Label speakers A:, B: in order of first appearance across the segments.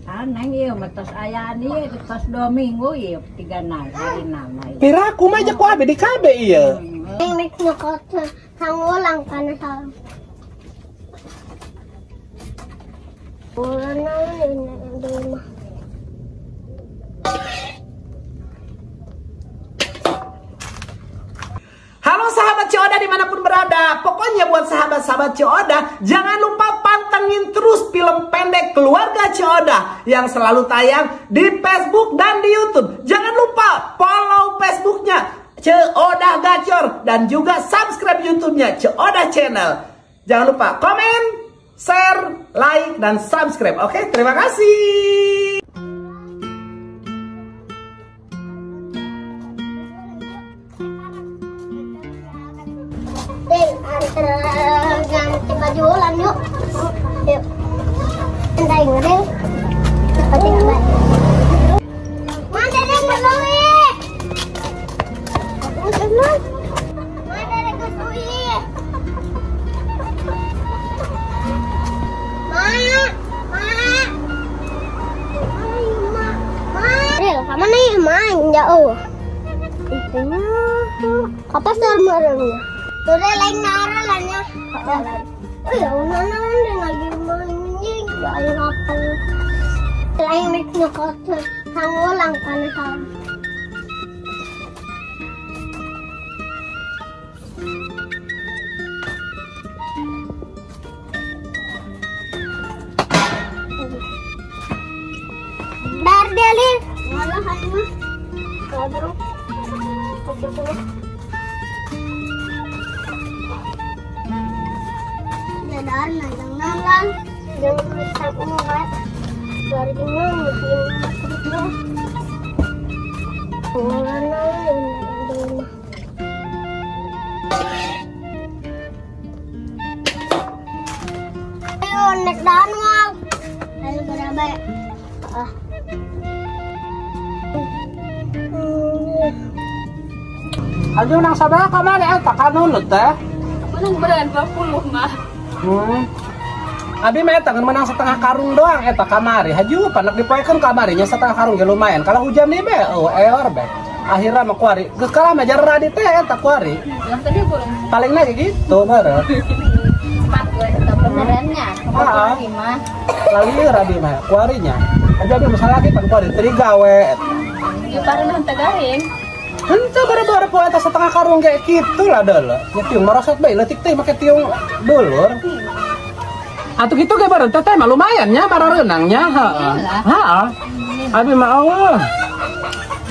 A: Anang ieu mah tos ayaan ieu tos 2 minggu ieu 3 hari nama.
B: Piraku mah ku abi di KB ieu.
C: Nek nyokot sangulang kana salam. Ulan naon di mah.
B: Halo sahabat Ceu Odah dimanapun berada. Pokoknya buat sahabat-sahabat Ceu Odah, jangan lupa pantengin terus film pendek Keluarga Ceu Odah yang selalu tayang di Facebook dan di YouTube. Jangan lupa follow Facebooknya Ceu Odah Gacor dan juga subscribe YouTube-nya Ceu Odah Channel. Jangan lupa komen, share, like, dan subscribe. Oke, terima kasih.
C: Ganti baju ulang yuk. Yuk. Entar ngering. Seperti apa? Mana ada kelui? Mana ada kelui? Ma, ma. Ayo ma, ma. Ril, kamu nih main jauh. Itunya. Apa pasar merengnya? Sudah lain nara lahnya. Ya, nana lagi main, ayo apa? Lain nyokot sangulang kana salam. Dar deli. Malah ayo. Kadro. Oke, dan jangan jangan dari ayo naik danwal ayo berapa ya?
B: Ayo nang sabar kamari eta kanunut teh.
D: Menang beran 20 mah.
B: Abi mah eta menang setengah karung doang eta kamari. Haju panak dipoekeun kamarinya setengah karung ge lumayan. Kalau hujan nih be, oh error be. Akhirnya mah kuari. Geus kalah mah jarra di teh eta kuari. Paling lagi gitu meureun.
D: Cepat we eta benerannya. Kuari mah.
B: Lali abi mah kuarinya. Haju abi masalah lagi pan kuari teu digawe eta.
D: Ieu pareun teh garing.
B: Henteu bara-bara poe eta setengah karung kayak gitu lah deuleu. Nya tiung merosot bae leutik teh make tiung dulur. Atuh kitu ge bareng teh mah lumayan nya barareunang nya heeh. Heeh. Abi mah eueuh.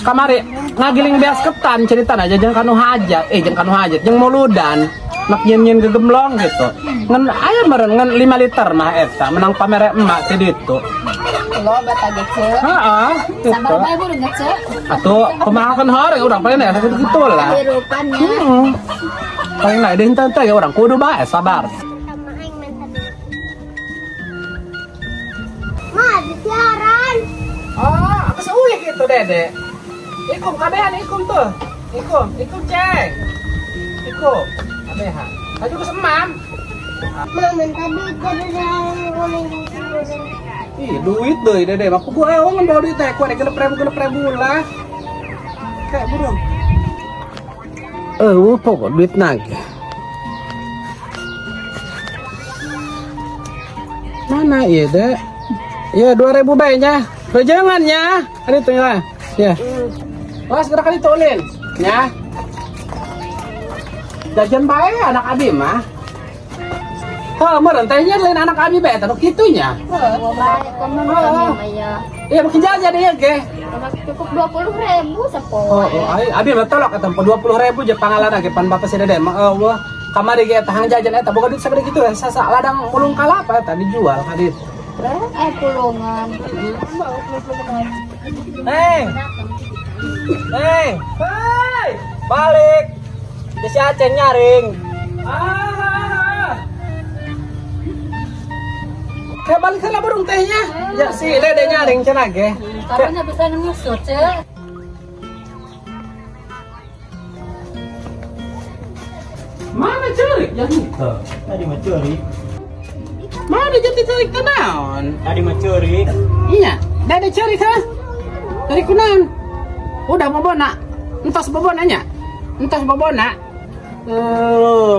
B: Kamari ngagiling beas ketan ceritana aja jeung kanu hajat, jeung kanu hajat jeung muludan. Nak nyin-nyin gegemblong gitu. Ngan aya meureun ngan 5 liter mah eta menang pamere emak ti ditu.
D: Loba tadi ce.
B: Heeh.
D: Sabar bae burung ce.
B: Atuh kumaha kan horeng urang paling aya kitu lah.
D: Kehidupan nya.
B: Paling lain deui teh urang kudu bae sabar.
C: Ma, disiaran.
B: Oh, aku seuih gitu Dede. Ikum kabehan ikum tuh. Ikum, ikum ceng. Ikum kabehan. Tadi geus emam.
C: Ma, minta duit dari.
B: Ih, duit deui Dede. Aku gua ewangan bawa duit teh, ku ada 6.000 lah. Kayak burung. Pokok duit nagih. Mana iya, Dek? Ya 2.000 bae nya. Jangan nya. Ada itu ya. Ya. Wah, segera kali tulin. Ya. Jajan bae anak abi mah. Heuh, meureun teh nya lain anak abi bae eta kitu nya.
D: Heuh, bae komun kami mah.
B: Iya, makin jajan ieu ge.
D: Cukup 20.000 sapoe.
B: Oh, abi mah tolak eta 20.000 je pangalana ge pan bapak si Dede mah eueuh. Kamari ge eta hang jajan eta boga duit sagede kitu sasa ladang mulung kalapa eta dijual ka ditu.
D: Pulungan.
B: Neng. Neng. Hei, balik. Si Aceng nyaring. Kayak balik lah burung tehnya. Ya si Dede nyaring cenah ge.
D: Karena bisa nyusut, ce.
B: Mana cerik yang itu?
E: Tadi mah cerik.
B: Mana jadi cerik teh naon?
E: Tadi mah cerik.
B: Iya. Tadi kunaon? Udah bobona. Entos bobona nya. Entos bobona.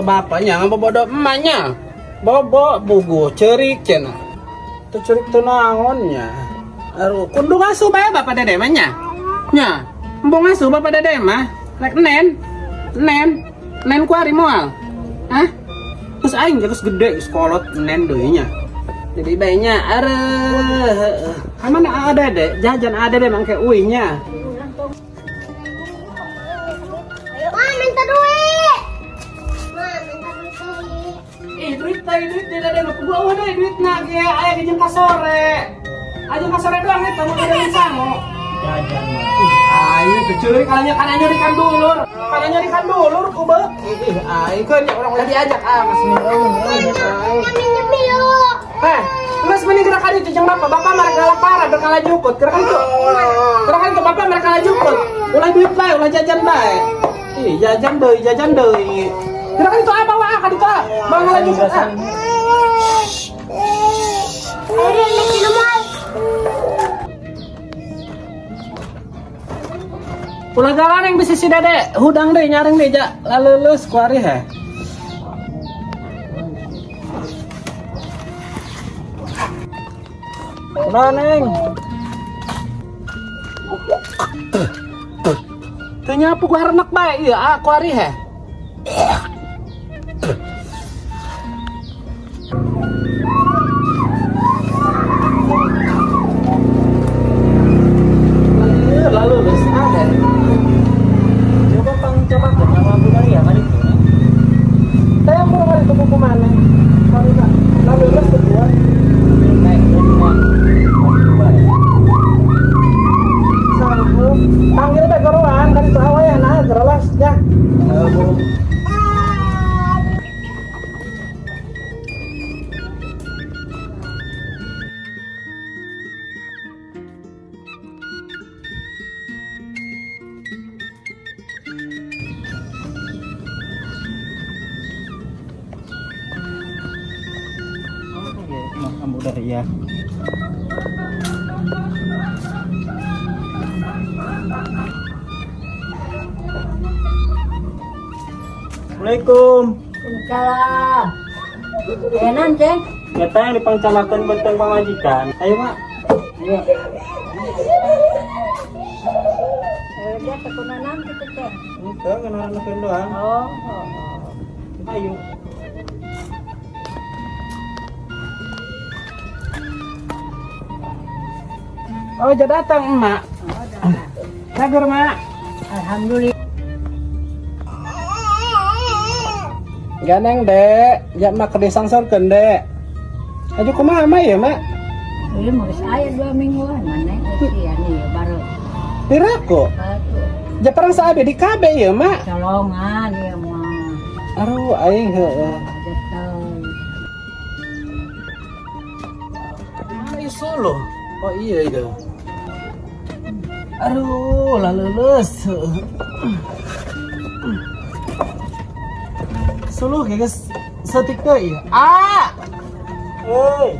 B: Bapaknya ngabobodo emaknya. Bobo bugu ceurik cenah. Teu ceurik teu naon nya. Aduh, kundung asuh bae bapak dede mah nya. Nya, embung asuh bapak dede mah. Rek nen. Nen. Nen ku ari moal. Hah? Terus aing geus gede geus kolot nen deui nya. Jadi bae nya areuh. Ka mana ada dede? Jajan ada dede mangke uih nya.
C: Ma, minta duit. Ma, minta duit.
B: Ih, duit teh duit dede mah kudu eueuh deui duitna ge aya ge jeung ka sore. Aja ka sore doang eta mah ada sangu.
E: Jajan mah.
B: Aing teu ceurik kalanya kana nyurikan dulur. Kana nyurikan dulur ku beuk. Ih, aing keun urang ulah diajak ah geus minum. Heh, geus mending gerak ka ditu jeung bapak. Bapak mah rek parah rek kalah jukut. Gerak ka ditu. Gerak ka ditu bapak mah rek kalah jukut. Ulah duit bae, ulah jajan bae. Ih, jajan deui, jajan deui. Gerak ka ditu ah bawa ah ka ditu ah. Bawa kalah jukut ah. Ulah galan yang bisa si dede hudang deh nyaring deh ja laleuleus ku ari heh. Kunaon neng? Teu nyapu ku harenek bae ieu ah ku ari heh. Laleuleus ah deh.
E: Coba pang coba ke nama budaya ya kali itu.
B: Teh yang burung itu buku mana? Laleuleus berdua.
E: Naik dua.
B: Sanggup. Panggil bae goroan kan itu awaya nah gerolas ya.
E: Ya. Assalamualaikum.
A: Waalaikumsalam. Enan, Ceng.
E: Kita yang dipangcalakan benteng pamajikan. Ayo, Mak. Ayo.
A: Dia tekunanan gitu, Ceng.
E: Itu kenalan doang.
A: Oh.
E: Ayo.
B: Oh, udah datang emak.
A: Oh,
B: Cagur, Mak.
A: Alhamdulillah.
B: Ganeng, Dek. Ya mak ke desa sangsorkeun, Dek. Aja kumaha mah ya, Mak?
A: Ieu mah geus aya 2 mingguan mana usia nih baru.
B: Piraku? Ja perang saabe di KB ya, Mak?
A: Colongan ieu mah.
B: Aduh, aing heueuh. Mana isu lo? Oh iya itu. Aduh, laleuleus. Suluh guys, setik deui. Ah.
E: Hei.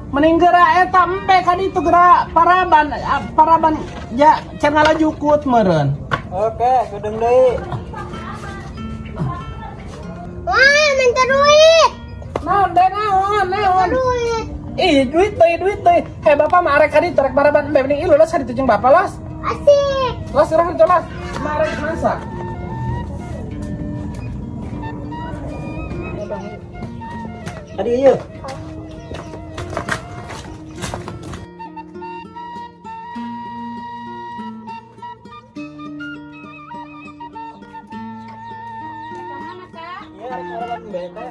B: Mending geura eta embe ka ditu geura paraban, paraban ja can ngalajukut meureun.
E: Oke, gedeng deui.
C: Wah, minta duit.
B: Naon deh, naon, naon.
C: Duit.
B: Ih, duit deui, duit deui. Hei, bapak mah arek ka ditu rek paraban embe mending ieu los ka ditu jeung bapak los.
C: Asik.
B: Los urang ditu los. Mah arek masak.
E: Tadi iya.
B: Iya, arek paraban embe teh.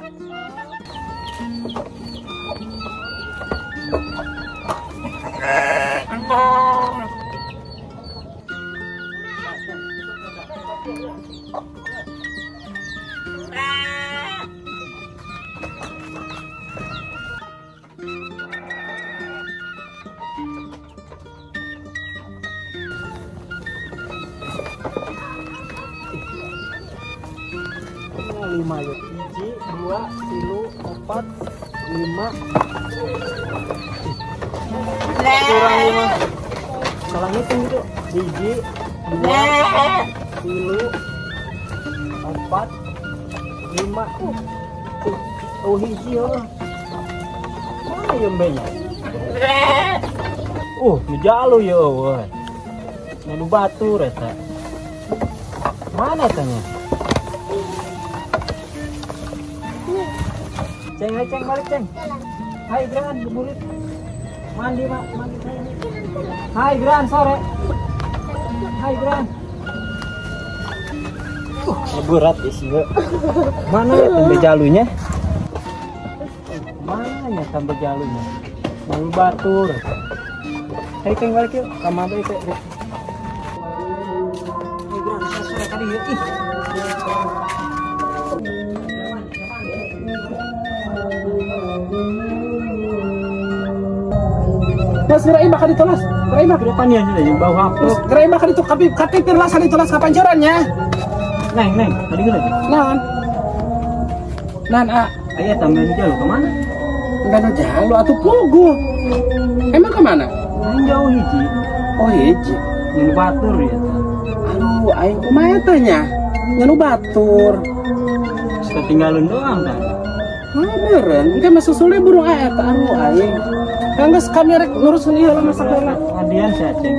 B: 5 ya. 1, 2, 3, 4, 5. Kurang 5. Salah ngitung gitu.
E: Hiji, dua, tilu, 4, 5. Oh hiji oh. Mana ya embenya? Nu jalu ya euy. Nu batur eta. Mana tanya? Ceng, hai ceng, balik ceng. Hai Gran, burit. Mandi mak, mandi. Hai Gran, sore. Hai Gran. Berat isinya. Mana ya tambah jalunya? Mana ya tambah jalunya? Mau batur. Hai ceng, balik yuk. Sama baik teh. Hai Gran, sore tadi yuk. Ih.
B: Las gerai mah kaditu las. Gerai mah
E: depannya sudah yang bau hapus.
B: Gerai mah kaditu kapipir las kaditu las kapancurannya.
E: Neng, neng, tadi geura teh.
B: Naon? Naon a?
E: Aya tambahan jauh kemana?
B: Enggak ada jauh atuh puguh. Emang kemana?
E: Aing jauh hiji.
B: Oh hiji.
E: Nyanu batur ya.
B: Aduh, aing kumaha teh nya? Nyanu batur.
E: Ketinggalan doang tah.
B: Nah, meureun, engke mah susule burung ae eta aduh aing. Geus kami rek ngurusun ieu lah masak heula.
E: Adian si Aceng.